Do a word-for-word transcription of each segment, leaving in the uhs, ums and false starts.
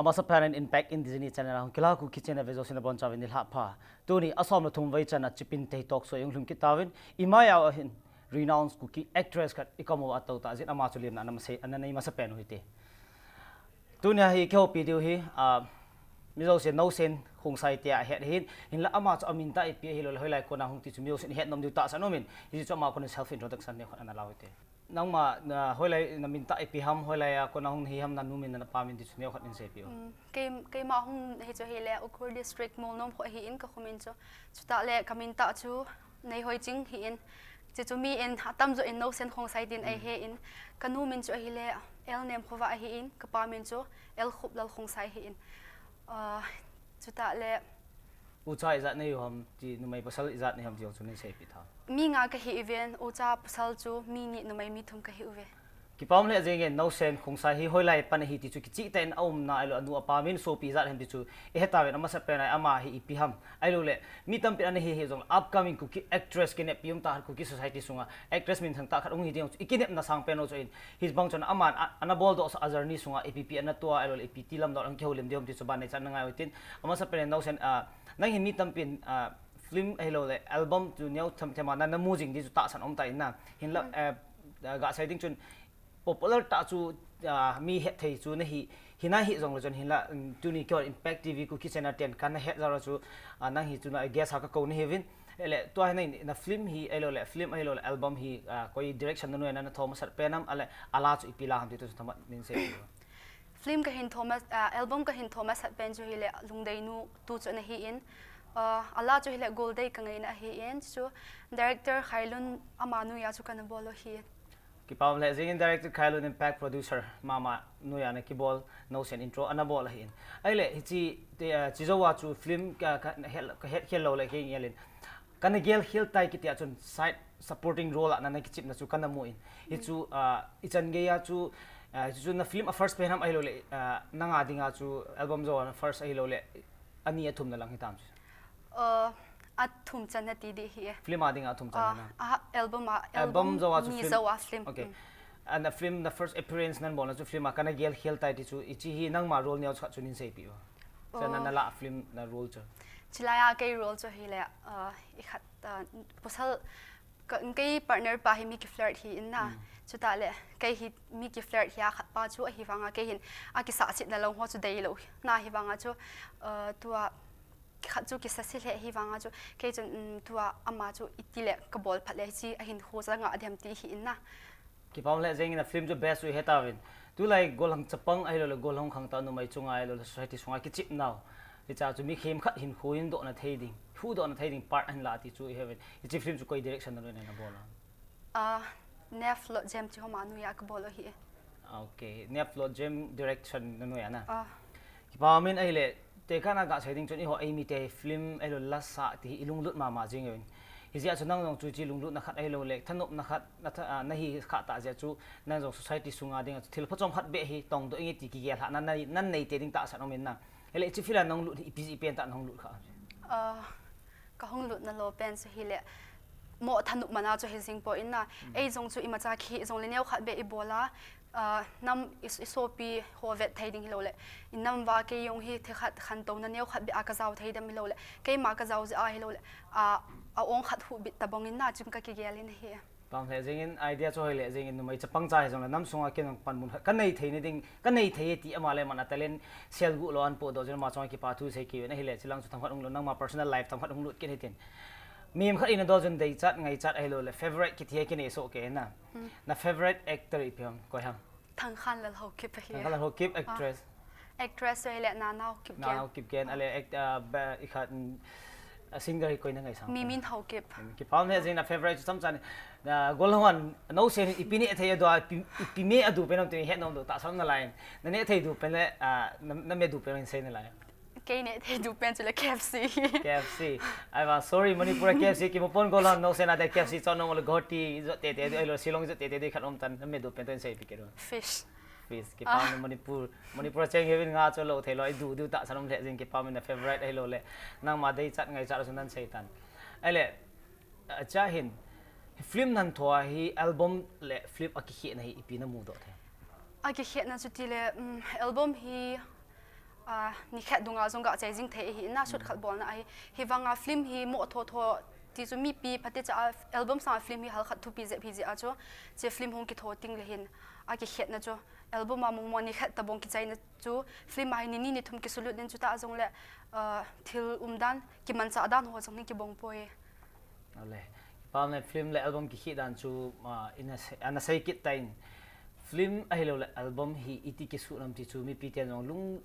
Amasapen in Impact Indigenous Channel a hung kila Kuki channel ve jouse nabonchauvin nilhah pha. Tuni asom le thum vei chan a Chipin Tei Talk Show i hung lhung kit tauvin, i maiya hin renowned Kuki actress khat i kom uva tou tah jeh in ama chu lemna ana masei, ana nei masapen u hite. Tunia hi kihoupi diu hi, ah, mi jouse Naosen Khongsai tia ahet ahin, hinla ama chu amin tah ipi ahilou le hoilai kona hung ti chu mi jousen ihet nom diu tahsan umin, hiche chu ama kona self introduction neo khat ana lau hite. Nangma, na, hoilai namin tah ipi ham, hoilai a kona hung nahi ham, nanu min napa min ti chu neo khat neisei piu. Um, kei, keima hung hi chu hile Ukhrul District, Molnom kho ahin, kakho min chu. Chutah le kamin tah chu Neihoiching ahin. Hiche chu mi in atamjo in Naosen Khongsai tin eihe in. Kanu min chu ahile L. Nemkhovah ahin, kapa min chu L. Khoplal Khongsai ahin. Ah, chutah le ucha ijat nahiu ham ti, numei pasal ijat nahi ham ti jong chu neiseipeh tha. Mi nga kahi uvin, ucha pasal chu mi ni, numei mi thum kahi uve. Kipah um lheh jengin, Naosen Khongsai hi hoilai pan ahi ti chu kicheh tah in aumna ahilou, anu apa min sopi ijat ham ti chu ihet tauvin, amasapen a ama hi ipi ham. Ahilou le, mi tampin ana hi hi jong, upcoming Kuki actress kineppi um tah, Kuki society sunga actress minthang tah khat hung hi ding chu ikinepna sangpen u chu ahin, hibang chun aman a, ana boldoh sah a journey sunga ipi ipi ana toh a, ahilou le ipi ti lamdang hung kihoulim diu ham ti chu ban neichan nangai u hitin, amasapen in Naosen, ah, nang hin mi tampin, ah, film ahilou le album chu neo themthem a na, namu jing di chu tahsan um tah in na. Hinla, eh, ah, gasei ding chun popular tah chu, ah, mi hetthei chu nahi, hina hi jongle chun hinla, um, tuni keiho Impact T V Kuki channel ten kana het jou a chu, ah, nang hi chu na guest a kakou nahiuvin. Ahile, tua hi na, na film hi, ahilou le, film ahilou le, album hi, ah, koi direction na noiya na tho masat pen ham, ahile, ala chu ipi la ham ti tu chu themkhat neiseipeh u. Film kahin tho ma, ah, album kahin tho masat pen chu hile Lungdeinu tu chu ana hin, ah, ala chu hile Goldei Kangeina ahin, chu director Khailun ama noiya chu kana bol u ahi. Kipah um lheh jengin, director Khailun, Impact producer mama noiya na kibol, Naosen intro ana bol ahin. Ahile, hiche, te, ah, chujou a chu film ka, ka het, ka het khel lou le kei ngelin. Kana gel khel tai kiti a chun side supporting role a na, na kichepna chu kana mu in. Hichu, ah, ichan geiya chu, ah, hichu na film a first pen ham ahilou le, ah, nanga dinga chu album jou a na first ahilou le, ani athum na lang hitam chu. Uh, athum channa ti di hi e. Film a dinga athum channa. Ah, na. Ah, album a, album jou a chu ni film. Jou a film. Okay. Mm. And the film, the first appearance nan bolna chu film a kana gel khel tai ti chu, hiche hi nangma role neo khat chu neiseipeh u. Chu na, na la film na role chu. Chulai a kei role chu hile, uh, ikhat, uh, pasal ka, kei partner pa hi mi kiflirt ahin na. Mm. Chutah le, kei hi mi kiflirt ahi a khat pa chu ahivanga kei hin akisahsetna lang ho chu deilou na hivanga chu, uh, tua khat chu kisase lheh hivanga chu, kei chun, um, tua ama chu itile kabol phat le hiche ahinkho chu angah dem ti ahin na. Kipah um lheh jengin, a film chu best u ihet tauvin. Tulai gollhang chapang ahilou le, gollhang khangtah numei chunga ahilou le, society sunga kichepnau. Hiche chu mi khemkhat hinkho hin dohna thei ding, huhdohna thei ding part ahin la ti chu iheuvin. Hiche film chu koi direction na noiya na bol a? Ah, Nef Lotjem ti ho ama noiya kabol u ahi. Okay, Nef Lotjem direction na noiya na. Ah. Kipah um in, ahile, tekahna gasei ding chun eiho eimi te film ahilou le la sah ti hi ilunglut mama jing uvin. Hijeh a chu nang jong chu hiche lunglutna khat ahilou le, thanopna khat, na tha, ah, nahi kha tah jeh a chu, nang jong society sunga dinga chu thil phachom khat beh hi tongdoh inge ti kigel lhahna na, na neite ding tahsan um in na. Ahile, hiche film a nahung lut hi ipi jeh pen tah nahung lut kha? Ah, kahung lutna lou pen chu hile, mo thanop mana chu hijing poi na. Mm. Ei jong chu imacha kihi jongle neo khat beh ibol a, ah, nam i, isopi ho vet thei ding hilou le, inam uva kei jong hi thil khat khantouna neo khat beh a kajao thei dem hilou le, keima kajao jeh a hilou le, ah, a-ong khat huhbit tabang in na chun kakigel in ahi. Pang lheh jengin, idea chu hoi lheh jengin, numei chapang cha hijongle nam sunga ken jong panmun khat kanei thei na ding, kanei thei e ti ama le aman a talent sel guh lou ahin pohdoh jeh in ama chunga kipa thu sei kit uvin ahile, chulang chu themkhat hung lut, nangma personal life themkhat hung lut kit hitin. Mihem khat in adol jun deichat, ngaichat ahilou le, favorite kiti hi kinei soh kei na. Hmm. Na favorite actor ipi ham, koi ham? Thangkhanlal Haokip ahi. Thangkhanlal Haokip, ah, actress? Actress chu ahile Nana Haokipgen. Nana Haokipgen, ah, ahile act-, ah, ba, ikhat, mm, a singer hi koi na ngaisang? Mimin Haokip. Mimin, kipah um lheh jengin, na favorite chu chomcha ni. Na gollhang a Naosen in ipi neh thei adoh a, ipi, ipi me adu pen ham ti ihet nom diu tahsan um nalai. Na neh thei du pen le, ah, na, na me du pen hin sei nalai. Kei neh thei du pen chu le K F C. K F C. Ahivang, sorry, Manipur a K F C kimu pon, gollhang Naosen a dia K F C chon nom le, Guwahati jot tete diu, ahilou Shillong jot tete diu khat um tan, na me du pen toh hin seipeh kit un. Fish. Fish, kipah um in. Ah. Manipur, Manipur a cheng hiuvin nga chu lou thei lou, i du diu tahsan um lheh jeng, kipah um in, na favorite ahilou le, nangma deichat ngaichat chu nan sei tan. Ahile, acha hin, film nan tho a hi album le film a kikhehna hi ipi na mudoh thei? A kikhehna chu tile, um, album hi Ah, nikhat dunga jong gachai jing thei ahi in, shoot khat bolna ahi. Hivanga film hi mo thotho ti chu mipi phatecha a album sanga film hi halkhat thupi jep hi jeh a chu, hiche film hung kitho teng le hin akikhetna chu, album a mong mong nikhat tabang kichaina chu, film a hi ni ni ni thum kisulut in, chutah jongle, ah, thil umdan, kimanchah dan ho jong hi kibang poi. Ale, kipah le, film le album kikhet dan chu, ah, ina sei, ana sei kit tan. Film ahilouleh album hi iti kisuh nam ti chu mipi ten jong lung,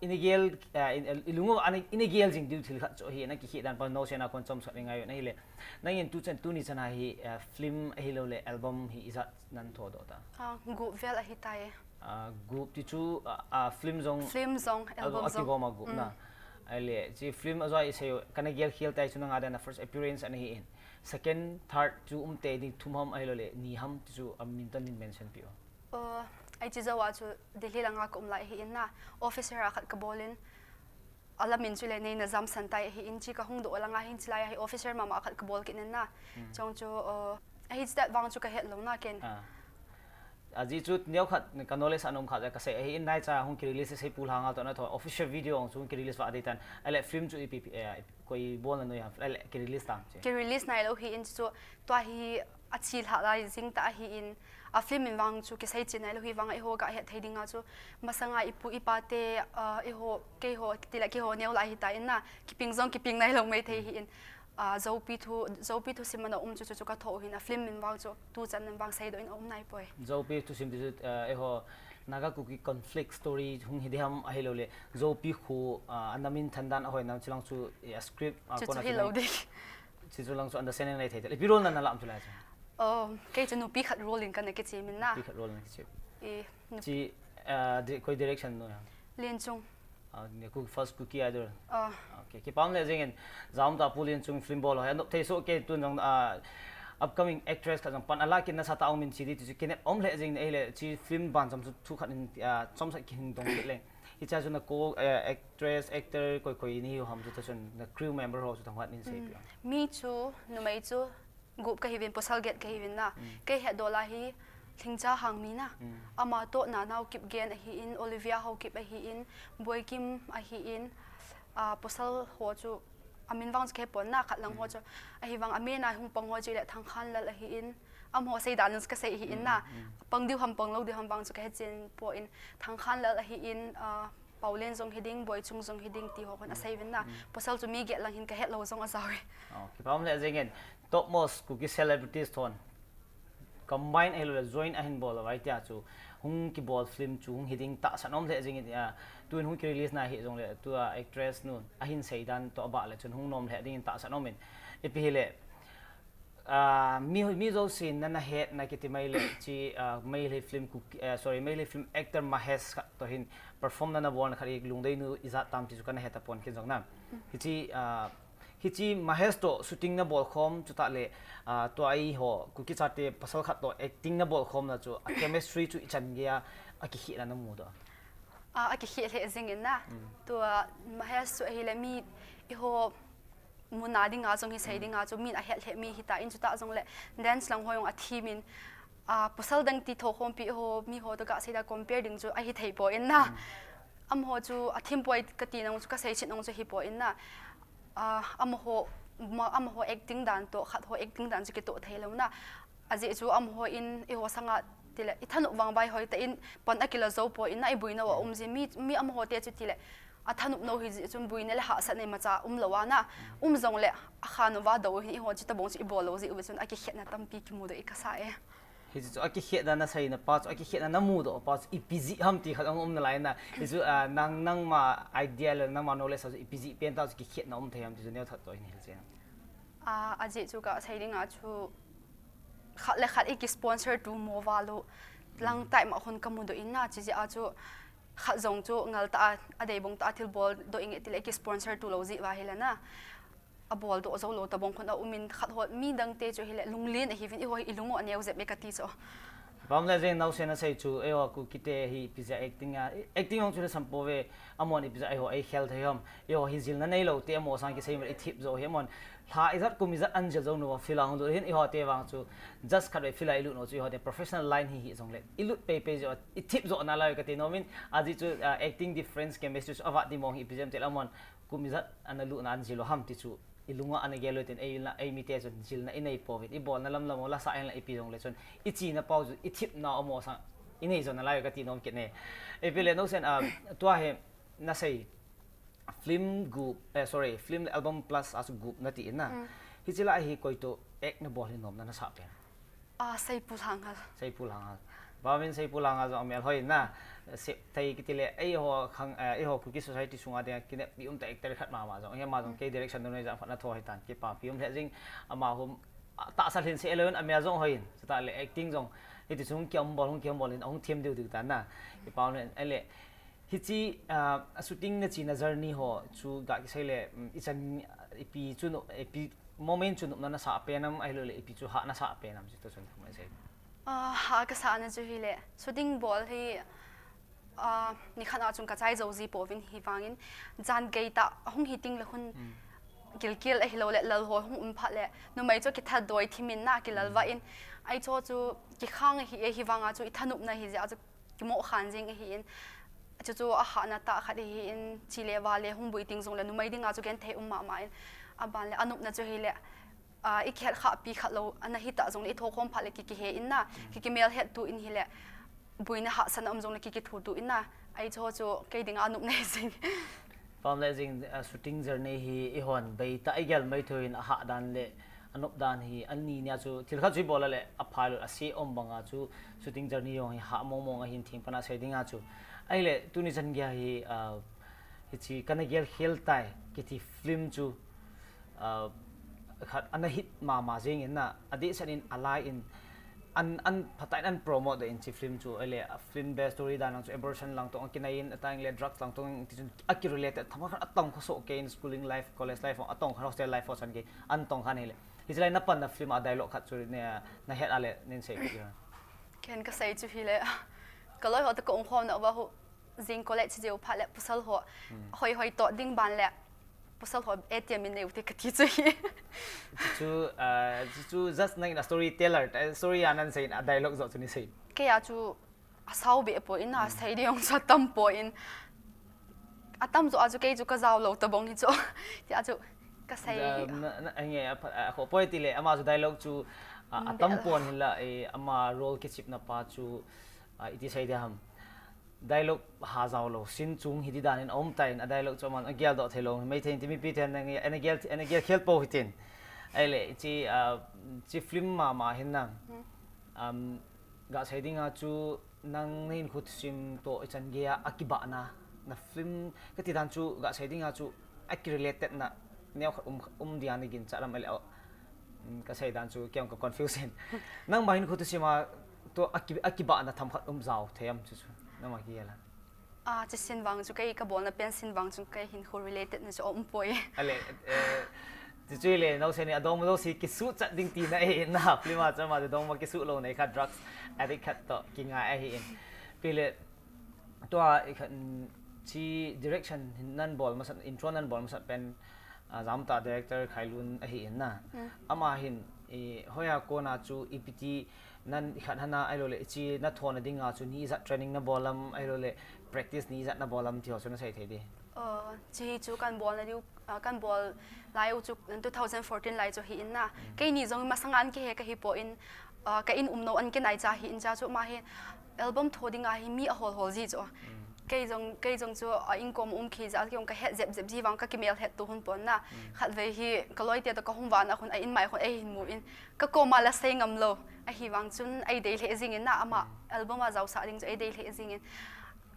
ina gel, ah, in, i lung u ana, ina gel jing diu thil khat chu ahi, ana kikhet dan pa naosen a kon chomsah le ngai u ahile. Nangin tuchan, tuni chan a hi, ah, film ahilouleh album hi ijat nan thodoh ta? Ah, gup vel ahitai. Ah, gup ti chu, ah, ah, film jong, film jong, album jong, akigom a gup na. Ahile, hiche film a joi sei u, kana gel khel tai chu nanga dan a first appearance ana hi in. Second, third chu umte ding thum ham ahilouleh ni ham ti chu amin toh nin mention peh u. Oh, hiche jou a chu Delhi langa ka um lai ahi in na. Officer a khat kabol in. Alamin chu le neina jamsan tai ahi in, hiche kahung doh langa hin hiche lai a hi officer mama khat kabol kit in na. Chong chu, oh, ahi hiche tat vang chu kahet lou na ken. Ah. Ajeh chu neokhat ka knowledge a um khat kasei ahi in, naicha hung kirelease sei pu lhanga toh na tho official video ong chu hung kirelease va dei tan. Ahile film chu ipi, ipi, eh, koi bolna noi ham, ahile kirelease tam che. Kirelease nailou hi in chu tua hi achilhah lai jing ta ahi in, a film in vang chu kisei chen nailou hi vang a eiho gahet thei dinga chu masanga ipu ipa te, ah, eiho, keiho, tile keiho neo lai hita in na, kiping jong kiping nailou mai thei hi in. Ah, Zopi thu, Zopi thusim ana um chu, chu, chu katho u hin, a film in vang chu, tuchan in vang seidoh in aum nai poi. Zopi thusim ti chu, ah, eiho, Naga Kuki conflict story hung hi ding ham ahilouleh, Zopi kho, ah, ana minthan dan ahoi nam chulang chu, eh, a script, ah, chu, chu hilou ding. Chuchu lang chu understanding nei thei ta. Ipi role na na lam chu lai chu? Oh, kei chu nupi khat role in kana kichem in na. Nupi khat role na kichem. Eh, nupi. Hiche, ah, di-, koi direction no ya? Lenchung. Ah, ni Kuki, first Kuki Idol. Ah. Okay, kipah le jing in, jam ta Pu Lenchung film bol ho, anop thei soh kei tun jong, ah, upcoming actress khat jong pan ala kin nasa ta ong min chi di ti chu kinep um le jing in ahile, hiche film ban jam chu thu khat in, ah, chomsah kihin dong kit le. Hiche chu na co, eh, actress, actor, koi koi ni hi ham chu ta chun na crew member ho chu thang khat nin sei peh u. Mi chu, numei chu, gup kahiuvin, pasal get kahiuvin na. Kei hetdoh lai hi, Lhingcha Hangmi na. Ama toh Nanao Kipgen ahi in, Olivia Haokip ahi in, Boikim ahi in, ah, pasal ho chu, amin vang chu kahe pon na, khat lang ho chu. Ahivang amin a hung pang ho chu le Thangkhanlal ahi in, amaho sei dan chu kasei ahi in na. Pang diu ham, pang lou diu ham vang chu kahe chen poi in, Thangkhanlal ahi in, ah, Paolen jong hi ding, Boichung jong hi ding ti ho khun asei uvin na. Pasal chu mi get lang hin kahet lou jong ajao e. Oh, kipah le jing in, topmost Kuki celebrities thon combine ahilouleh join ahin bol uva hitia chu hung kibol film chu hung hi ding tahsan um le jing in, ah, tun hung kirelease na hi jongle tua actress nu ahin sei dan toh abah le chun hung nom le ding in tahsan um in. Ipi hile, ah, mi, mi jousen na, na hetna kiti mai le, hiche, ah, Meitei film Kuki, ah, sorry, Meitei film actor Mahesh khat toh hin perform na na bolna khat hi lungdei nu ijat tam ti chu kana het a pon kin jong na. Hiche, ah, hiche Mahesh toh shooting na bol khom chutah le, ah, tua eiho Kuki chate pasal khat toh acting na bol khom na chu a chemistry chu ichan gei a, akikhetna na mudoh? Ah, akikhel lheh jing in na. Tua Mahesh chu ahile mi eiho muna dinga jong hi sei dinga chu min ahet lheh mi hita in chutah jongle dance lang ho jong athem in, ah, pasal dang ti thokhompi ho, mi ho toh gasei da compare ding chu ahi thei poi in na. Amaho chu athem poi kati nung chu kasei chet nung chu hi poi in na. Ah, amaho, ma, amaho acting dan toh khat ho acting dan chu kitoh thei lou na. Ajeh chu amaho in eiho sanga tile, ithanop vang vai hoi ta in pan akila jou poi in na, ibuina u aum jin mi, mi amaho te chu tile, athanop nou hi jeh chun buina le hahsatna imacha um lou a na, um jongle akhan uva dou hin eiho chu tabang chu ibol lou jeh uva chun akikhetna tampi kimudoh i kasa e. Hichu akikhetna na seina pa chu, akikhetna na mudoh pa chu ipi jeh ham ti khat ong um nalai na. Hichu, ah, nang, nangma idea le nangma knowledge a chu ipi jeh pen ta chu kikhetna um thei ham ti chu neothat toh hin hilchen. Ah, ajeh chu kasei dinga chu khat le khat iki sponsor tu mo val u lang tai ma hon kamudoh in na, chijeh a chu khat jong chu ngal tah a, adeibong tah a thil boldoh inge tile iki sponsor tu lou jeh uva hile na. Aboldoh jou lou tabang khun aum in khat ho mi dang te chu hile lunglen ahiuvin eiho hi ilung u aneo jep e kati chu. Pam le jeng, naosen nasei chu, eiho Kukite hi ipi jeh a acting a, acting jong chu nasam pouve, amahon ipi jeh a eiho eikhel thei ham, eiho hi jilna neilou te amaho sang kisei mel ithip jo hi amahon, lha ijat kum ijat anjil jou nau a field a hung lut hin eiho te vang chu, just khatvei field a ilut nau chu eiho te professional line hi hijongle, ilut peipei jo, ithip jo nalai kati nom in, ajeh chu, ah, acting difference chemistry chu avat ding mong hi ipi jeh a tile amahon, kum ijat ana lutna anjil u ham ti chu, ilunga ana gel u tin, ei, eimite chun jilna inei pouvin, ibolna lamlam u lasa in la ipi jongle chun, ichena pau chu, ithipna amaho sang, inei jo nalai kati nom kit ne. Ipi le naosen, ah, tua hi nasei, film gup, eh, sorry, film le album plus a chu gup nati in na. Hiche lah a hi koi toh act nabol hi nomna nasah pen? Ah, Seipu Lhanghal. Seipu Lhanghal. Bamin Seipu Lhanghal jong amel hoi na. Sep thei kiti le, eiho khang, eh, eiho Kuki society sunga dinga kineppi um tah actor khat mama jong. Ama jong kei direction dona jong phat natho hitan. Kipapi um lheh jing, ama hung, ah, tahsa lhin se lou in amel jong hoi in. Chutah le acting jong, hiti chung kium bol, hung kium bol in, hung them diu diu tan na. Kipa um le, ahile, hiche, ah, shooting nachena journey ho chu ga kisei le, um, ichan, ipi chu no, ipi moment chu nopna nasah pen am, ahilouleh ipi chu hah nasah pen am, chuto chun thum sei. Ah, hah kasahna chu hile, shooting bol hi, ah, nikhat a chun kachai jou ji pouvin, hivangin jan gei tah hung hi teng le khun, gilkel ahilouleh lal ho hung um phat le, numei chu kithat doi thim in na, kilal vah in, ahi chu chu kikhang ahi e, hivanga chu ithanopna hi jeh a chu kimoh khan jing ahi in, chuchu ahahna tah khat ahi in, chi le va le hung bui teng jongle numei dinga chu genthei um mama in, aban le anopna chu hile, ah, ikihet khahpi khat lou ana hi tah jongle ithokhom phat le ki, kihe in na, ki, kimel hetto in hile, buina hahsatna um jongle ki, kithuto in na, ahi chu chu kei dinga anopna ahi jing. Pam le jing, ah, shooting journey hi eihon beitah a igel mai thou in ahah dan le anop dan hi ani nia chu thil khat chu ibol a le aphai lou, ase um banga chu shooting journey jong hi hah mong mong ahin theng pana sei dinga chu. Ahile tuni chan geiya hi, ah, hiche Kana Gel Khel Tai kiti film chu, ah, khat ana hit mama jing in na, adehset in alai in, an, an phatah in an promote de in hiche film chu, ahile, a film base story dan lang chu abortion lang toh kinai in, atang le drugs lang toh ti chun aki related, themkhat atong kha soh kei in schooling life, college life, atong kha hostel life ho chan gei, an tong khan hile. Hiche lai napanna film a dialogue khat chu ne, nahet a le, nin sei kit in. Ken kasei chu hile, kaloi ho toh kaum khomna uva hu, jing college jeh u phat le pasal ho, hoi hoi toh ding ban le, pasal ho A T M in nei u te kati chu hi. Chu, ah, chu, chu just nangin a storyteller, eh, story a nasei in a dialogue joh chu nisei. Kei a chu asao be poi in, asei ding jong chu atam poi in. Atam joh a chu kei chu kajao lou tabang hi chu. Ti a chu kasei hi. Na, na, nge, a, a, kho poi ti le, ama chu dialogue chu, ah, atam pon hin la, eh, ama role kichepna pa chu, ah, iti sei ding ham. Dialogue ha jao lou, scene chung hiti dan in aum tan, a dialogue chu aman agel doh thei lou, Meitei in ti mipi ten nang, ana gel, ana gel khel pou hitin. Ahile, hiche, ah, hiche film mama hin nang. Um, gasei dinga chu nang nahinkho thusim toh ichan geiya akibahna, na film kati dan chu gasei dinga chu aki related na, neo khat um, um dia naginchat lam ahile, um, kasei dan chu kei jong ka confuse in. Nangma hinkho thusim a toh aki, akibahna themkhat um jao thei am chu chu. Nangma kigel a. Ah, hiche scene vang chu kei kabolna pen scene vang chu kei hinkho related na chu aum poi. Ahile, eh, chuchu le, naosen in adongma jouse kisuhchat ding tina ahi in na, film a chu ama chu dongma kisuh lou nei kha, drugs addict khat toh kingai ahi in. Ipi le, tua i khat, mm, hiche direction hin nan bol masat, intro nan bol masat pen, ah, Jamta director Khailun ahi in na. Ama hin, i, hoiya kona chu ipi ti nan i khat hana ahilouleh, hiche nathona dinga chu ni ijat training nabol am, ahilouleh practice ni ijat nabol am ti ho chu nasei thei di. Ah, hiche hi chu kabolna diu, ah, kabol lai u chu two thousand fourteen lai chu ahi in na. Keini jong masanga an kihe kahi poi in, ah, ka in um nou an kinai cha ahi in cha chu ama hi album tho dinga hi mi ahol hol ji chu. Kei jong, kei jong chu, ah, inkom um khi jeh a kei jong kahet jep jep ji vang kakimel hetto hung pon na. Khatvei hi kaloi te toh kahung vahna khun a in mai khun eihin mu in, kakoma la sei ngam lou. Ahivang chun eidei lheh jing in na, ama album a jaosah ding chu eidei lheh jing in.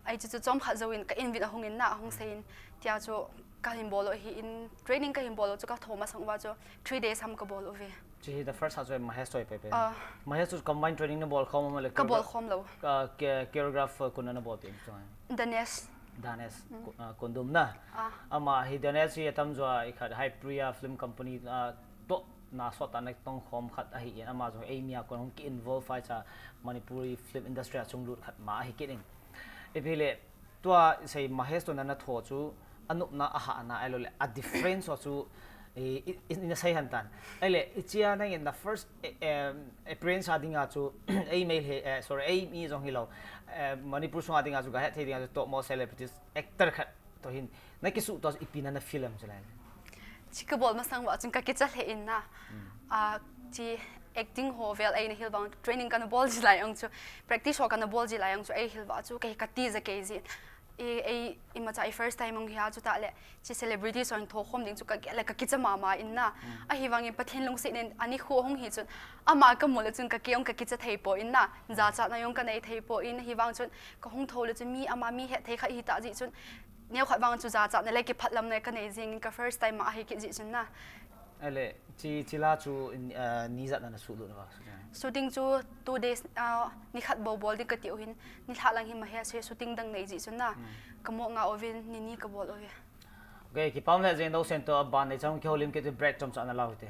Ahi chu chu chomkhat jouvin ka in uvin ahung in na, ahung sei in. Tia chu kahin bol u ahi in, training kahin bol u chu katho masang uva chu three days ham kabol uve. Hiche hi the first a chu Mahesh toh ipi ipi. Ah. Mahesh toh combine training nabol khom am le? Kabol khom lou. Ah, ke-, choreograph, uh, koin nabol peh chu? Danesh. Danesh, ko-, ah, Kondum na. Ah. Ama hi Danesh hi atam jo a i khat Haipriya Film Company, ah, toh na sot tah na tong khom khat ahi in, ama jong eimi a kon hung ki involve fai cha Manipuri film industry a chung lut khat ma ahi kit in. Ipi le, tua sei Mahesh toh nana thoh chu, anopna ahahna, ahilou le, a difference ho chu, i, i, i, ina sei hen tan. Ahile, ichia nangin na first, eh, em, appearance a dinga chu, ei Meitei, eh, sorry, eimi jong hilou, eh, Manipur sunga dinga chu, kahet thei dinga chu, top most celebrities actor khat toh hin, na kisuh toh ipi na na feel em chu lai. Chi kabol masang uva chun kakicha lheh in na. Hmm. Ah, chi acting ho vel eina hil vang training kana bol ji lai jong chu, practice ho kana bol ji lai jong chu, ei hil uva chu, kei kati ja kei jin. I, ei, imacha i first time jong hi a chu tah le, chi celebrity ho in thokhom ding chu kagel le kakicha mama in na. Hmm. Ahivangin Pathen lungset in ani khu hung hi chun, ama kamu le chun kakei jong kakicha thei poi in na. Jachatna jong kanei thei poi in, ahivang chun kahung thou le chun mi ama mi het thei khat hita jeh chun, neokhat vang chu jachatna le kiphatlamna kanei jing in ka first time ma ahi kit jeh chun na. Ahile, chi, chi la chu, eh, ni ijat na na shoot lut uva? Shooting chu two days, ah, ni khat bou bol ding kati u hin, nilhah lang hi Mahesh hi shooting dang nei jeh chun na. Hmm. Kamo nga uvin, ni ni kabol uve. Okay, kipah le jeng dou sen toh aban nei chang kihoulim kit u break chomcha ana lau hite.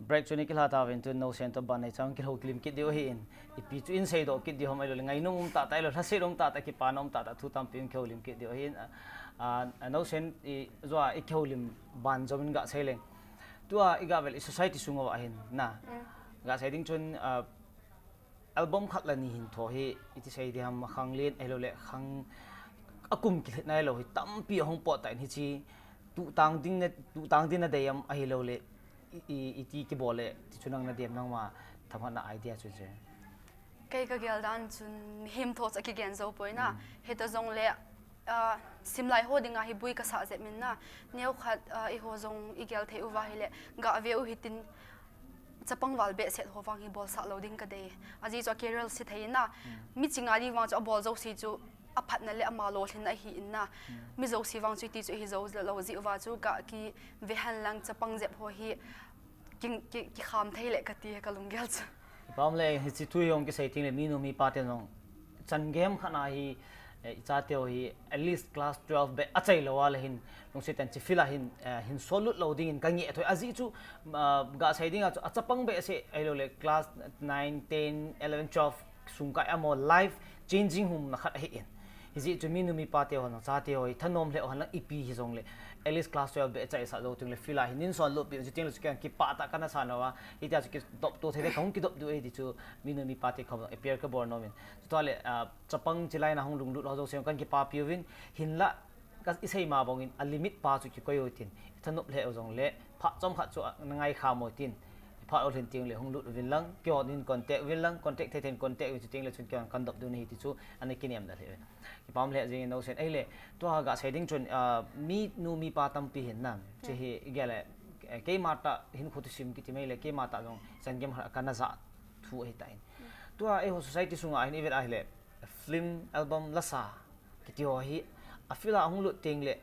Break chu ni kilha tauvin, tun Nosen toh ban nei chang kihoulim kit diu ahin. Ipi chu in seidoh kit diu ham, ahilou le ngainom um tahtah, ahilou le lhasetna um tahtah, kipana um tahtah, thu tampi in kihoulim kit diu ahin. A, a, a, Nosen i, joh a i kihoulim ban jom in ga sei leng. Tua i ga vel i society sung uva hin, na. Mm. Ga sei ding chun, a, album khat le ni hin tho hi, iti sei ding ham, khang len, ahilou le khang a kum kilhit nailou hi, tampi ahung pot tan hichi, tuhtang ding na, tuhtang ding na dei am, ahilou le, i, i, iti kibol le, ti chu nang na dem nangma, themkhat na idea chu che. Kei ka gel dan chun, mihem tho cha kigen jou poi na, Mm. hita jong le, ah, simlai ho dinga hi bui ka sa jep min na. Neo khat, ah, i ho jong i gel thei uva hi le, ga ve u hitin chapang val behseh ho vang hi bol sa lou ding ka dei. Ajeh chu a career si thei na. Hmm. Mi chinga ding vang chu a bol jouse chu a phatna le ama lolhinna ahi in na. Hmm. Mi jouse vang chu ti chu hi jou lou jeh uva chu ga ki ve hen lang chapang jep ho hi ki, ki, kikham thei le ka ti ka lunggel chu. Pam le, hichi thu hi hung kisei teng le, minu mipa te jong chan gei khat na hi, eh, i chate ho hi at least class twelve beh a chai lou a le hin, lungset tah in chi field a hin, eh, hin sol lut lou ding in ka nge thoi. Ajeh chu, ah, ga sei ding a chu, a chapang behseh ahilou le class nine, ten, eleven, twelve sung kai amaho life changing hung na khat ahi in. Hijeh chu minu mipa te ho, chate ho hi thanom lheh u hen lang ipi hi jong le, at least class twelve beh a chai sa jou teng le field a hin in sol lut pi, chuteng le chu kei jong kipah tah kana sa nau a, hitia chu kidop to thei le, ka hung kidop diu ahi ti chu minu mipa te khom appeal ka bol nom in. Chuti le, ah, chapang chi line a hung lunglut ho jouse kan kipapi uvin, hinlah ka i sei ma bang in a limit pa chu kikoi u tin, i thanop lheh u jong le, phat chomkhat chu na ngai kham u tin, phat u lhin teng le hung lut uvin lang, kei hon in contact uvin lang, contact thei thei in contact uvin, chuteng le chun kei jong kan dop diu ahi ti chu ana kinem da lheh uvin. Kipah lheh jing in Nosen. Ahile, tua ga sei ding chun, ah, minu mipa tampi hin na, chu hi i gel le, eh, keima tah hin khu thusim kiti mai le, keima tah jong chan gei khat kana ja thu ahi tan. Tua eiho society sunga hin i vet a hile, film, album, lasa, kiti ho hi, a field a hung lut teng le,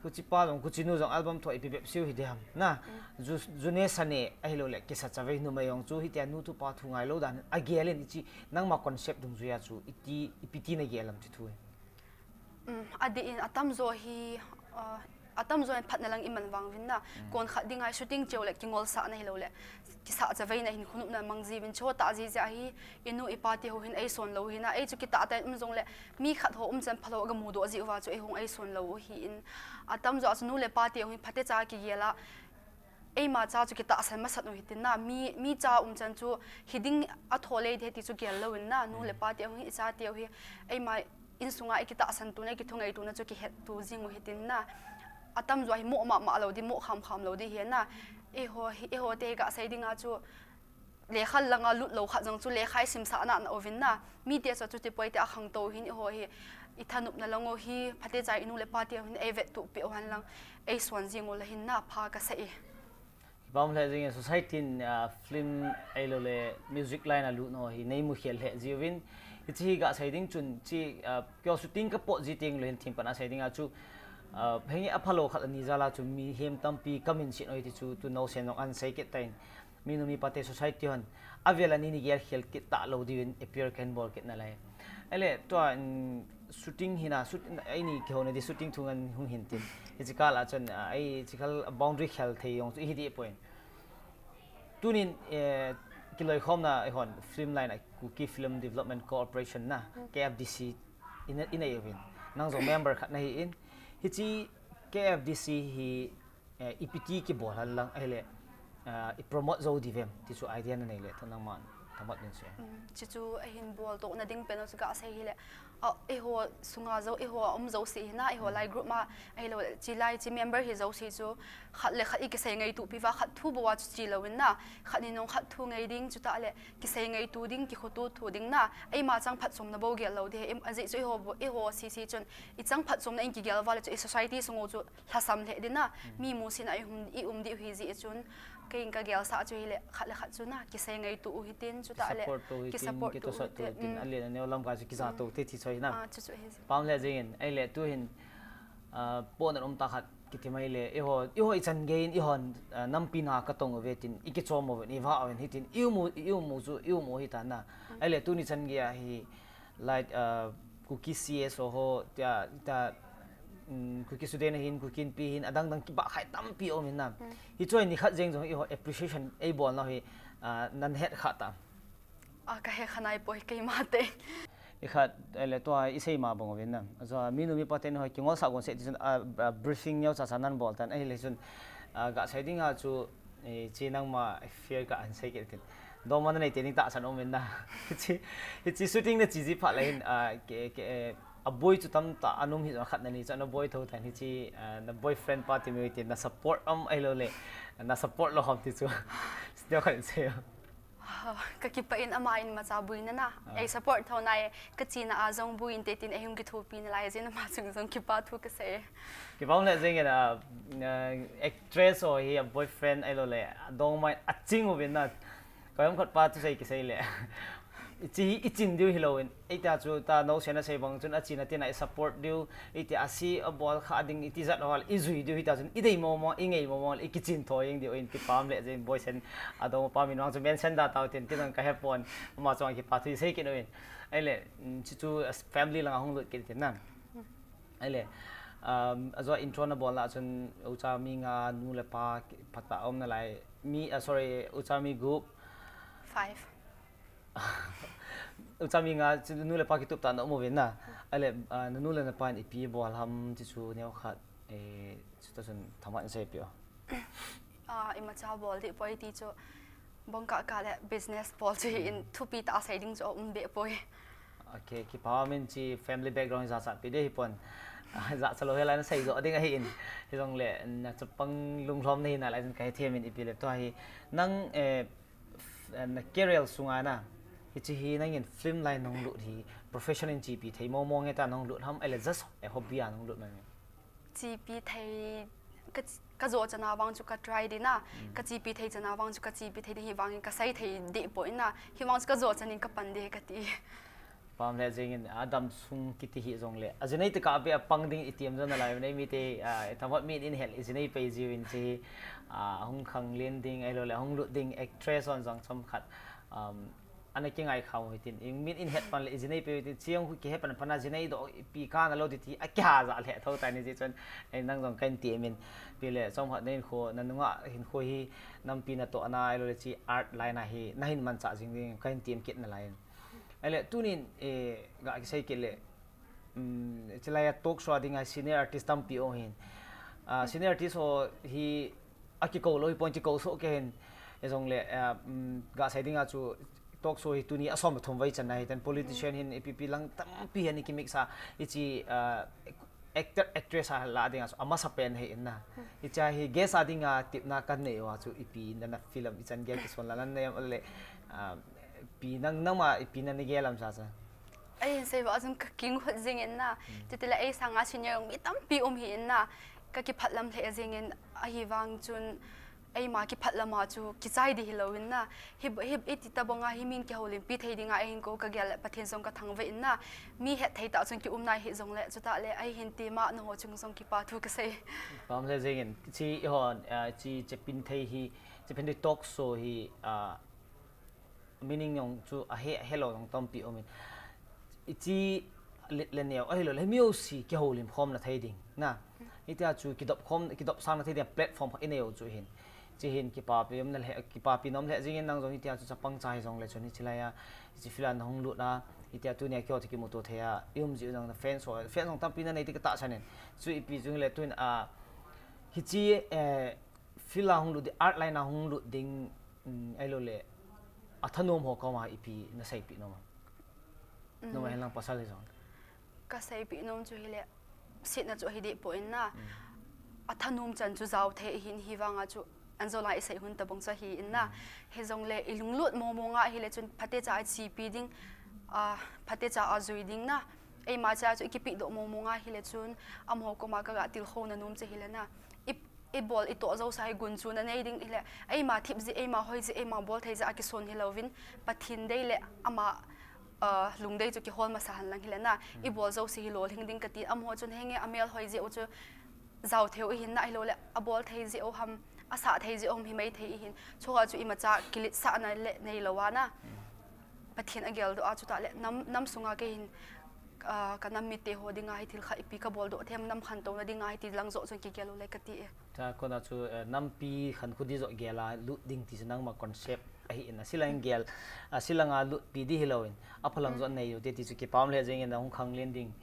huchipa jong, huchinu jong album tho ipi bep siu hi ding ham. Na, Mm. ju, ju ne sa ne, ahilou le, kisa chavei numei jong chu, hitia nu tupa thu ngai lou dan, a gel in i chi, nangma concept dungjui a chu, iti, ipi ti na gel am ti thu hi. Um, adih in atamjo hi, uh, atamjo in phatna lang i man vang uvin na. Mm. Kon khat dinga shooting cheu le kingolsahna hilou le, kisa chaveina hin khonupna mang ji uvin, chutah jeh jeh a hi, i nu i pa te ho hin eison lou u hi na, ei chu kitah tah in um jong le, mi khat ho um chan phalou a ga mudoh jeh uva chu ei hung eison lou u ahi in, atamjo a chu nu le pa te ho hin phatecha kigel a, eima cha chu kitahsan masat u hitin na, mi, mi cha um chan chu hiding a tho lei ding ti chu gel lou in na, nu le pa te ho hi, i cha te ho hi, eima insunga i kitahsan tuna, i kithungai tuna chu kihet tu jing u hitin na, atamjo hi mo mama lou ding, mo kham kham lou ding hi na, eiho hi, eiho te ga sei dinga chu, lekha langa lut lou khat jong chu lekha i simsah na na uvin na. Mi te chu chuti poi ti a khangtou hin eiho hi i thanopna lang u hi phatecha i nu le pa te hin ei vettup peh u hen lang eison jing u le hin na pha ka sa e. Kipah lheh jing e, society in, ah, film ahilou le music line a lut nau hi nei mukhel lheh ji uvin. Hichi hi ga sei ding chun chi, ah, kei shooting ka pot ji teng le hin thim pan a sei ding a chu, ah, henge a phalou khat ani jal a chu mihem tampi ka minset u hi ti chu tu Nosen jong ana sei kit tan. Minu mipa te society hon, avel a ni ni gel khel kit talou diuvin appeal kahin bol kit nalai. Ahile, tua, mm, shooting hi na, shoot, eini kihouna di shooting thu ngan hung hin tin. Hichi kal a chun, ah, ei, hichi kal boundary khel thei jong chu ihi dih poi. Tunin, eh, kiloikhomna eihon film line a Kuki Film Development Corporation na, Mm. K F D C, i nei, i nei uvin. Nang jong member khat nahi in. Hichi K F D C hi eh, ipi ti kibol hen lang, ahile, eh, i promote jou diu vem, ti chu idea na nei le, tha nangman, thamat nin se. Mm, chuchu ahin boldohna ding pen chu ga sei hile, ah, eiho sunga jou, eiho a um jouse hi na, eiho Mm. lai group ma, ahilou, chi lai, chi member hi jouse chu, khat le khat i kisei ngaitup pi uva, khat thu bou a chu chi lou in na, khat ni nung khat thu ngai ding, chutah le, kisei ngaitu ding, kikhoto thu ding na, eima chang phatchomna bou gel lou ding, em, ajeh chu eiho bou, eiho C C chun, i chang phatchomna in kigel uva le chu, i society sung u chu, lhasam lheh ding na, Mm. mi musit na i um, i um diu hi jeh chun, kei in ka gelsah chu hile, khat le khat chu na, kisei ngaitu u hitin, chutah le, kisupport to u hitin, kisupport to u kitohsah to u hitin, hitin, mm. Alen aneo lam ka chu kija Mm. to u te ti chu hi na. Ah, chu chu hi. Pam le jing in, ahile tu hin, ah, pona um tah khat kiti mai le, eiho, eiho i chan gei in, eihon, ah, nampi na ka tong uve tin, i kichom uvin, i vah uvin hitin, i um u, i um u chu, i um u hi ta na. Mm. Ahile tuni chan gei a hi, like, uh, Kuki C S O ho, tia, tia, um, Kuki Sude na hin, Kuki Inpi hin, adang dang kibahkhai tampi um hin na. Hichu hi nikhat jeng jong eiho appreciation eibolna hi, ah, nahet kha ta. Ah, kahe kha nai poi keima te. Ikhat, eh, le tua isei ma bang uvin na. Ajeh a minu mipa ten ho kingol sa gon se ti chun, ah, ah, briefing neo cha cha nan bol tan. Ahile chun, ah, gasei ding a chu, eh, chi nangma fear ka an sei kit tin. Dongma nanei te ding tahsan um in na. Hichi, hichi shooting na chi ji phat le hin, ah, ke, ke, eh, aboi chu tamtah an um hi jong khat na ni chu naboi tho tan hichi, ah, na boyfriend pa ti mi tin na support um ahilou le, na support lou ham ti chu. Neo khat in sei. Ah, kakipah in ama in imacha boina na. Ah. Ei support tho nai, kachena a jong boin te tin eihung kithopi nalai jeh in ama chung jong kipa thu kasei. Kipah le jeng in, ah, ah, actress ho hi a boyfriend ahilou le, adongma in aching uvin na. Koi um khat pa thusei kisei le. Hichi hi ichin diu hilou in. Eiti a chu ta naosen asei bang chun achena tina i support diu. Eiti a si abol kha ding iti jat ho le ijui diu hita chun idei momo, ingei momo, ikichin tho jeng diu in kipah le jeng boysen adong pa min vang chu mention da tau tin ti nang kahe pon. Ama chung kipa thu sei kit uvin. Ahile, mm, chu chu as family lang ahung lut kit tin na. Ahile, um, ajeh a intro nabol na chun ucha mi nga nu le pa ki-, phat a um nalai. Mi, ah, sorry, ucha mi gup. Five. Ucha mi nga chu nu le pa kitup tah na um uvin na. Ahile, ah, nanu le napa in ipi bol ham ti chu neo khat, eh, chuta chun thama in sei peh o. Ah, imacha bol deh poi ti chu bong kah kah le business bol chu hi in thupi tah a sei ding chu um be poi. Okay, kipah um in chi family background jachat pi deh hi pon. Ah, jachat lou hi lai na sei jo ding ahi in. Hijong le na chapang lunglhom na hi nalai chun kahe them in ipi le tua hi. Nang, eh, F-, eh, na career sunga na, hichi hi nangin film line nahung lut hi, profession in chepi thei momo nge ta nahung lut ham, ahile just a hobby a nahung lut mai. Chepi thei, ka, kajo chan a vang chu ka try ding na, kachepi thei chan a vang chu kachepi thei ding hi vangin kasei thei deh poi na, hi vang chu kajo chan in kapan ding kati. Pam le jeng in, a, dam sung kiti hi jong le. Ajinei te kah a be a pang ding iti em jong nalai, nei mi te, a, i themkhat mi in hel, ijinei pei jiu in chi, a, hung khanglen ding, ahilou le, hung lut ding, actress hon jong chomkhat, um, ana kingai khau hitin, in mi in het pan le, ijinei pei hitin, chiang hu kihe pan pan a jinei doh, ipi kana lou ding ti, akiha ja le, tho tai ni ji chun, eh, nang jong kahin ti em in, pi le, chomkhat nei hinkho, nanunga hinkho hi, nampi natoh na, ahilou le chi art line a hi, nahin manchah jing ding, kahin ti em kit nalai. Ahile, tunin, eh, ga kisei kit le, um, chilai a talk show a dinga senior artist tampi um hin. Ah, senior artist ho hi akikou lou hi pon kikou soh kei hin. Hijong le, ah, um, ga sei dinga chu talk show hi tuni a som le thum vai channa hi, ten politician hin ipi ipi lang tampi hin ikimix a, hichi, ah, actor, actress a lah dinga chu amasa pen hi in na. Hicha hi guest a dinga tipna kanei uva chu ipi na na film ichan gei kison la nan nei am le, ah, pi nang nangma ipi na nei gel am sa sa. Ei, sei va jong ka kinghot jing in na. Titi le ei sanga senior mi tampi um hi in na. Ka kiphatlam le jing in ahi vang chun eima kiphatlama chu kichai ding hilou in na. Hi, hi, iti tabang a hi min kihoulimpi thei dinga eihin kou kagel le Pathen jong kathangvah in na. Mi het thei tah chun kium nai hijong le chuta le eihin ti ma na ho chung jong kipa thu kasei. Pam le jing in chi hon, ah, chi chepin thei hi, chepin thei talk show hi, ah, meaning jong chu ahe, ahelou jong tampi um in. Hichi le, le neo, ahilou le, mi jouse kihoulim khom na thei ding, na. Hitia chu kidop khom, kidop sang na thei ding, platform khat inei u chu hin. Chi hin kipapi um na le, kipapi nom le, jing in nang jong hitia chu chapang cha hijong le chun hichi lai a, hichi film a nahung lut a, hitia tunia keiho toh kimuto thei a, i um ji u jong na fans ho, fans jong tampi nanei ti katahsan in. Chu ipi chu hile tun a, hichi, eh, film a hung lut ding, art line a hung lut ding, um, ahilou le, athanom ho koma ipi na seipeh nom am? Noma hin lang pasal hijong. Ka seipeh nom chu hile, setna chu ahi deh poi na. Athanom chan chu jao thei hin hi vanga chu, an jo lai isei hun tabang chu ahi in na. Hijong le, ilunglut momo nga hile chun phatecha a chepi ding, ah, phatecha a jui ding na. Eima cha chu ikipeh doh momo nga hile chun, amaho koma kaga tilkhou na nom chu hile na. I, ibol itoh jouse hi gunchu na nei ding hile, eima thip jeh, eima hoi jeh, eima bol thei jeh a kison hilou vin, Pathen dei le ama, ah, lungdei chu kihol masa hen lang hile na, ibol jouse hi lolhing ding kati, amaho chun henge amel hoi jeh u chu jao thei u ihin na ahilou le, abol thei jeh u ham, asah thei jeh u ham himai thei ihin, chua chu imacha kiletsahna le neilou a na. Pathen agel doh a chuta le, nam, nam sunga kei hin, ah, ka nam mite ho dinga hi thil khat ipi ka bol doh them, nam khantouna dinga hi ti lang joh chun kigel u le kati e. Chua kona chu, eh, nampi khankho ding joh gel a lut ding ti chu nangma concept ahi in, achilang gel, achilang a lutpi ding hilou in, aphalang joh nei u te ti chu kipa um lheh jeng in, ahung khanglen ding,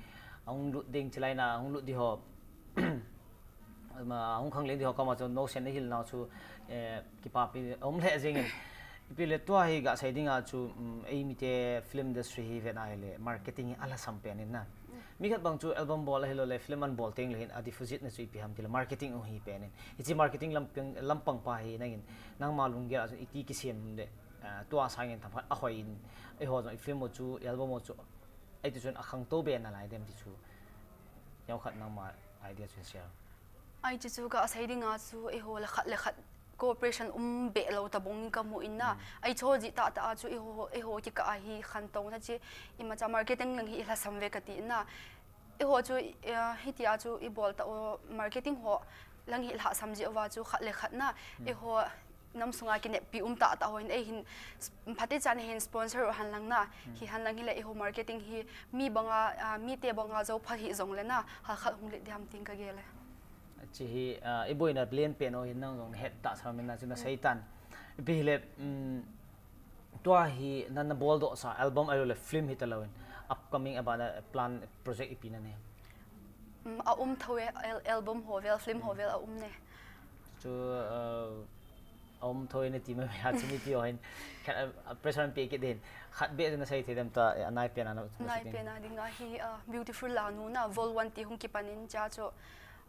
ahung lut ding, chilai na ahung lut ding ho. Ama, ahung khanglen ding ho koma chu nosen ahil nau chu, eh, kipapi um lheh jeng in. Ipi le tua hi gasei dinga chu, um, eimite film industry hi vet na hile marketing hi alhasam pen in na. Mi khat bang chu album bol ahilou le film abol teng le hin a deficit na chu ipi ham tile marketing u hi pen in. Hiche marketing lampang, lampang pa hi nangin, nangma lunggel a chu iti kisem le, ah, tua sangin themkhat ahoi in, eiho jong i film u chu, album u chu, eiti chun akhangtou be nalai dem ti chu. Neokhat nangma idea chu share. Ai, chu chu gasei dinga chu eiho le khat le khat cooperation um be lou tabang in kamu in na. Ai, chu ji tah tah a chu eiho, eiho kikah a hi khantouna chu imacha marketing lang hi ilhasam ve kati in na. Eiho chu, eh, hitia chu ibol tah u marketing ho lang hi lhasam ji uva chu khat le khat na. Eiho nam sunga kineppi um tah tah ho in eihin s-, phatechan hin sponsor u hen lang na. Hi hen lang hile eiho marketing hi mi banga, ah, mite banga jou pha hih jong le na, halkhat hung lut ding ham tin kagel e. Chi hi, ah, iboina plan pen u hin nang jong het tah sa min na chu nasei tan. Ipi hile, um, tua hi na, nabol doh sa album ahilou le film hita lou in, upcoming abana plan project ipi nanei? Um, aum thou e, al-, album ho vel, film ho vel aum e. Chu, uh, aum thou e nati mai mai a chu mipi ho hin khat, uh, pressure anpe kit ding. Khat beh chu nasei thei dem ta, eh, anai pen a na, nai pen a dinga hi, uh, Beautiful Lanu na, Vol one ti hung kipan in chua chu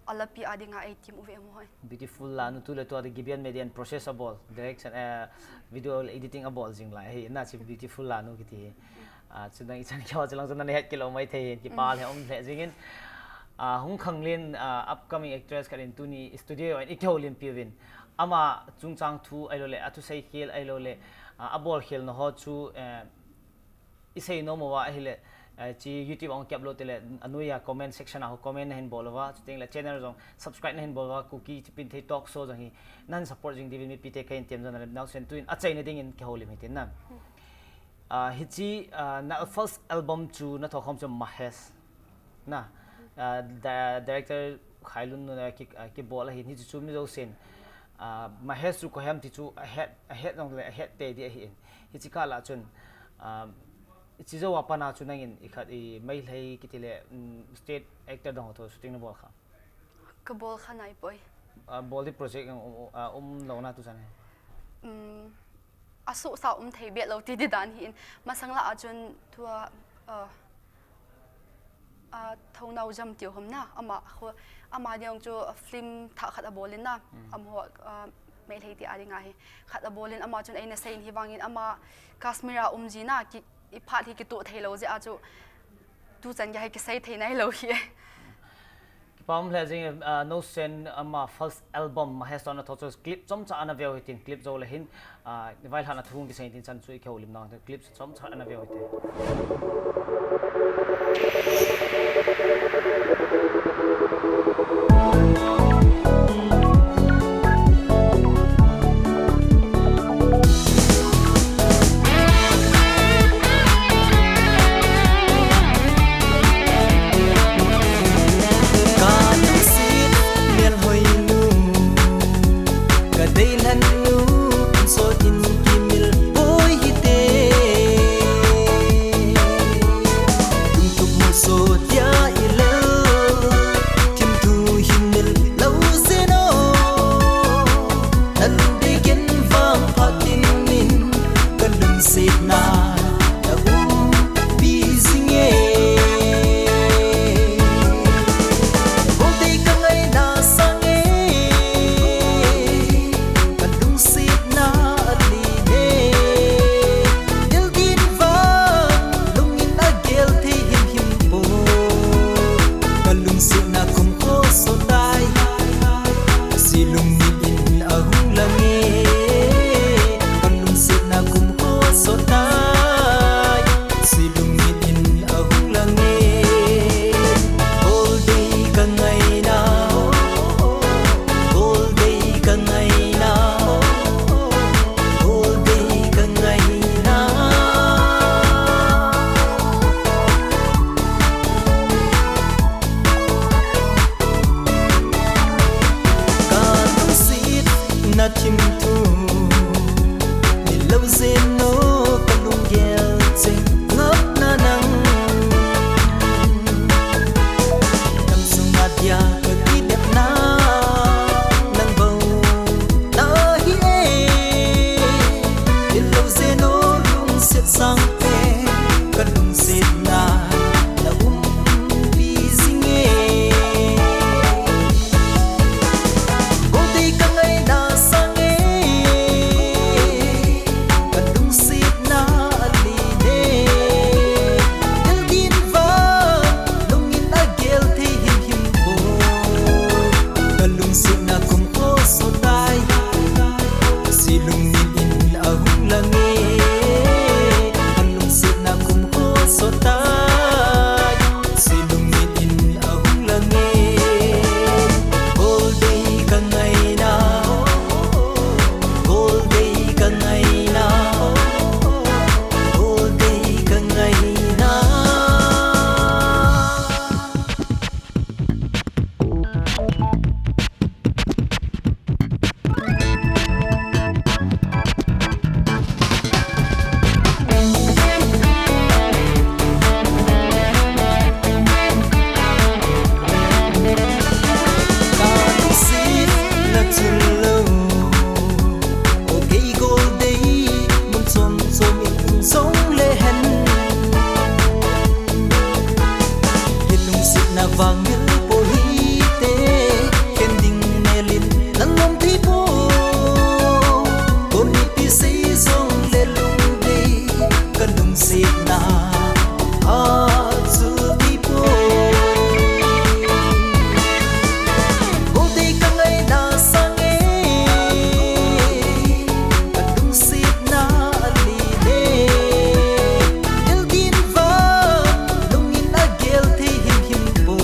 alapi a dinga eitim uve mo hoi. Beautiful Lanu tu le tua de Gibeon Media in process abol, direction, eh, video editing abol jing lai hi, na chu Beautiful Lanu kiti hi. Ah, chu nang ichan keu chu lang chu nana het kilou mai thei hin, kipa le um lheh jing in. Ah, hung khanglen, ah, upcoming actress khat in tuni studio in ikihoulimpi uvin. Ama chungchang thu ahilou le, athusei khel ahilou le, ah, abol khel na ho chu, eh, isei nom uva ahile, eh, chi YouTube a hung kiupload tile, anoiya comment section a ho comment nahin bol uva, chuteng le channel jong subscribe nahin bol uva, Kuki Chipinthei Talk Show jong hi nahin support jing diuvin mipite kahin tem jona le, naosen tuin achaina dingin kihoulim hitin na. Ah, hichi, ah, na first album chu nathokhom chu Mahesh. Na, ah, di-, director Khailun nu na ki, ah, kibol ahin, hichu chu mi jousen, ah, Mahesh chu koi ham ti chu ahet, ahet jong le ahet tei ding ahin. Hichi kah lah chun, ah, hichi jou a pat a chu nangin ikhat i Meitei kiti le, um, state actor dang ho toh shooting nabol kha? Kabol kha naipoi. Ah, bol di project um, um, ah, umlou na tuchan hi? Um, asuhsa um thei beh lou ti di dan hi in. Masang lah a chun tua, ah, ah, Thounaojam tiu ham na, ama ho, ama ding chu film thah khat abol in na, amaho, ah, Meitei ti a dinga hi khat abol in, ama chun eina sei in hivangin ama Kashmir a um ji na, ki, iphat hi kituh thei lou jeh a chu tuchan gei hi kisei thei nailou hi. Kipa um lheh jing e, ah, naosen ama first album Mahesh toh nathoh chu clip chomcha ana veu hitin, clip jou le hin, ah, vailhahna thu hung kisei in tin chan chu ikihoulim nau clip chomcha ana veu hitin. Ka lungset melhoi nu, ka deilhen nu, sot in kimil poi hite. Lungtup mu sot dia ilel, thim thu hin mil lou jeh in o. Nan dei gen vang phat in min ka lungsetna na umpi jing e. Bol tei ka ngaina sang e, ka lungsetna a len e. Dil din vang lungin a gel thei himhim poi. Vangil po hite, khen ding melin, nalom thei po. Koni pi sei jong le lungdei, kalungsetna, a chu thei po. Goldei kangaina sange, kalungsetna alile. Eldin va, lungin agel thei himhim po.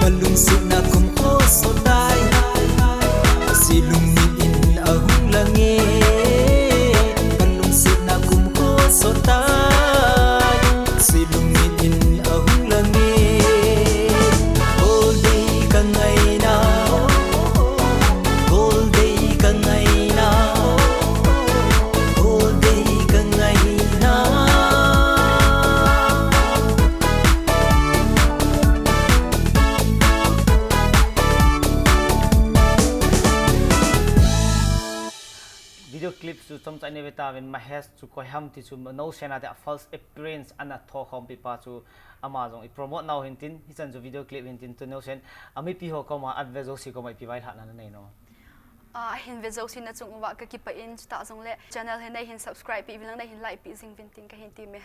Kalungsetna kum khoso tai. Silungin ahung lange. Kalungsetna kum khoso tai. Silungin ahung lange. Goldei kangaina. Goldei kangaina. Goldei kangaina. Video clip chu chomcha nei ve tauvin, Mahesh chu koi ham ti chu naosen a te a false appearance ana thokhompi pa chu ama jong i promote nau hintin, hichan chu video clip hintin tu naosen a mipi ho koma, a ve jouse koma ipi vailhahna nanei nom? A, ahin ve jouse na chung uva kakipah in, chutah jongle channel hi neihin subscribe peh uvin lang neihin like peh jing uvin tin kahin temme.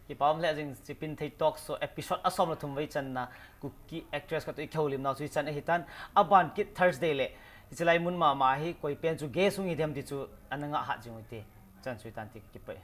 Kipa um lheh jing, Chipinthei Talk Show episode asom le thum vei channa Kuki actress khat toh i kihoulimnau chu hichan ahitan, aban kit Thursday le hichelai mun mama hi koi pen chu guest hung hi dem ti chu ana ngah hat jing ute, chan chu hitan ti kakipah e.